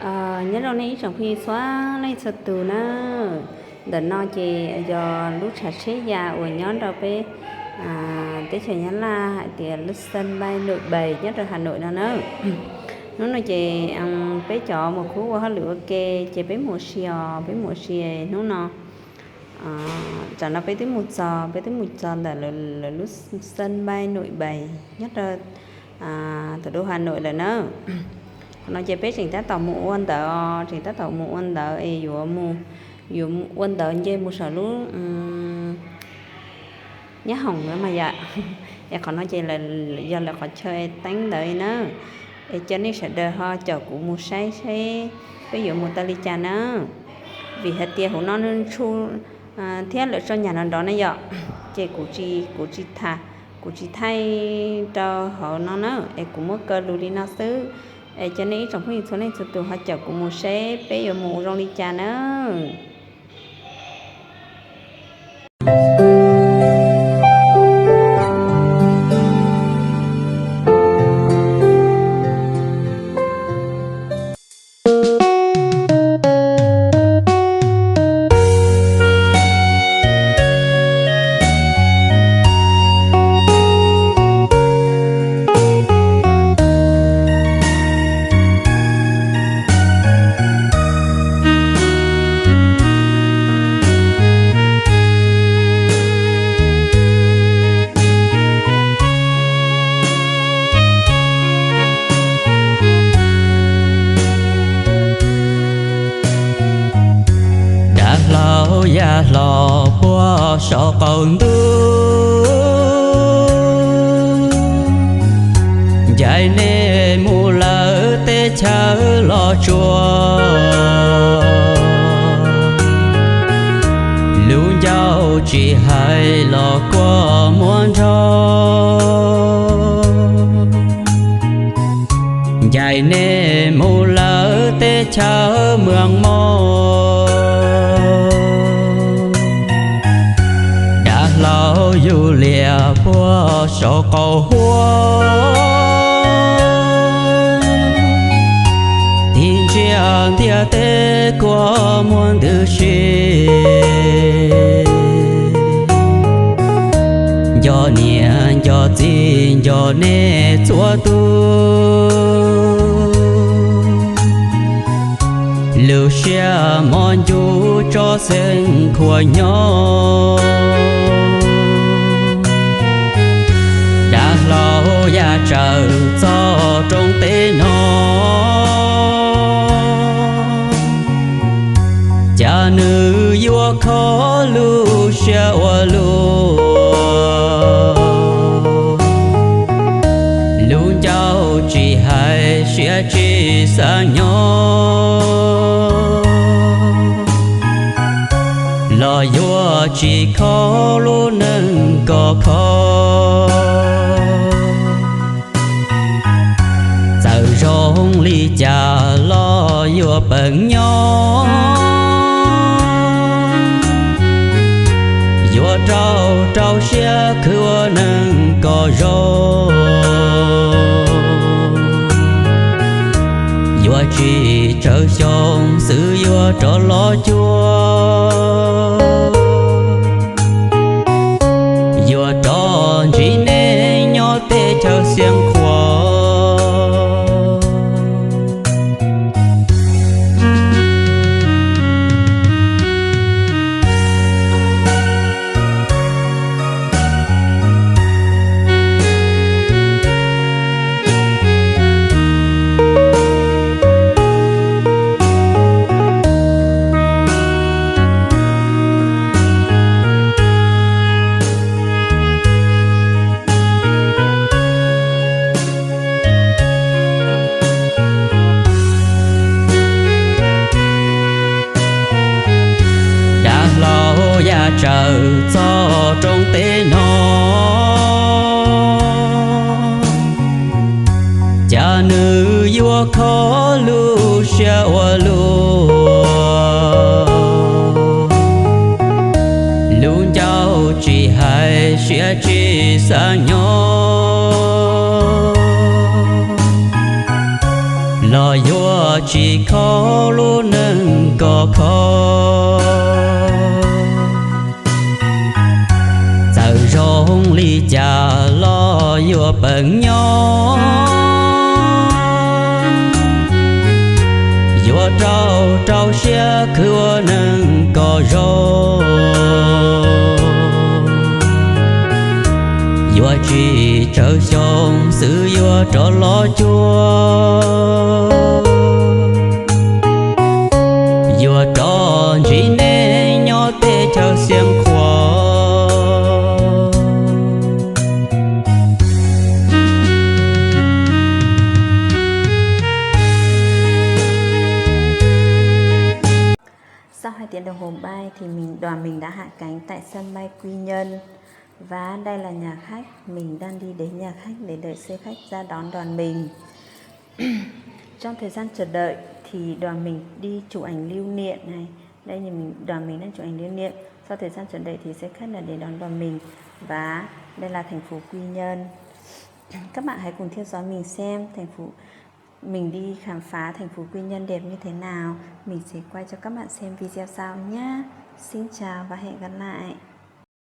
Nyob zoo nej ib tsoom phooj ywg txhua leej txhua tus na. Ntawm no ces yog lub tshav tsheb ya uas nyob rau peb teb chaws Nyab Laj hais tias lub sân bay Nội Bài nyob rau Hà Nội no na. Hnub no ces peb cov mus khub ua hauj lwm ua ke, ces peb mus ua si os, peb mus ua si hnub no. Tam no peb twb mus txog, peb twb mus txog ntawm lawv lub sân bay Nội Bài nyob rau thủ đô Hà Nội lawm na. Qhov no ces peb tseem tab tom mus ua ntawv os, tseem tab tom mus ua ntawv es yuav mus, yuav ua ntawv nce mus saum lub nyab hoom na mas yom. Es qhov no ces yog lawv qhov chaw teeb ntawv na. Es cov nej sawv daws ho caum kuv mus saib seb peb yuav mus tau li cas na. Vim hais tias hauv no nws tshu thiab lawv tso nyam nrov nrov na yom, ces kuv tsis, kuv tsis tha, kuv tsis thaij rau hauv no na, es kuv muab kaw lus li no xwb. Es cov nej ib tsoom phooj ywg txhua leej txhua tus ho caum kuv mus seb peb yuav mus zoo li cas na. Dav hlau yam hlo puag saum qaum ntuj, ncaim nej mus lawm teb chaws los tsuas, lub ncauj tsis hais los kua muag nrog. Ncaim nej mus lawm teb chaws Mws Mos, dav hlau yug liam puag saum qaum huab, tig ntsiag ntiaj teb kua muag ntws si. Nco niam nco txiv nco nej txhua tus, lub siab mos ncuj tso xeeb khuam nyob. Dav hlau yam tsaws txog rooj teb no, cas nws yuav kho lub siab ua luaj. Lub ncauj tsis hais siab tsis xav nyob, los yuav tsis kho lub neej kos kho. Txawm zoo li cas los yuav peem nyob, yuav rau rau siab khwv ua neej kom zoo. Yuav tsis tsawg xyoo xwb yuav rov los cuag, yuav rov ntsib nej nyob teb chaws Xiav Khuam. Dav hlau yam tsaws txog rooj teb no, cas nws yuav kho lub siab ua luaj. Lub ncauj tsis hais siab tsis xav nyob, los yuav Yuav tsis kho lub neej koj kho, txawm zoo li cas los yuav peem nyob. Yuav rau rau siab khwv ua neej kom zoo. Yuav tsis tsawg xyoo xwb yuav rov los cuag. Yuav rov ntsib nej nyob teb chaws Xiab Khuam. Sau hai tiếng đồng hồ bay thì mình, đoàn mình đã hạ cánh tại sân bay Quy Nhơn. Và đây là nhà khách, mình đang đi đến nhà khách để đợi xe khách ra đón đoàn mình. Trong thời gian chờ đợi thì đoàn mình đi chụp ảnh lưu niệm này. Đây là mình, đoàn mình đang chụp ảnh lưu niệm. Sau thời gian chờ đợi thì xe khách là đến đón đoàn mình. Và đây là thành phố Quy Nhơn. Các bạn hãy cùng theo dõi mình xem thành phố, mình đi khám phá thành phố Quy Nhơn đẹp như thế nào. Mình sẽ quay cho các bạn xem video sau nhé. Xin chào và hẹn gặp lại.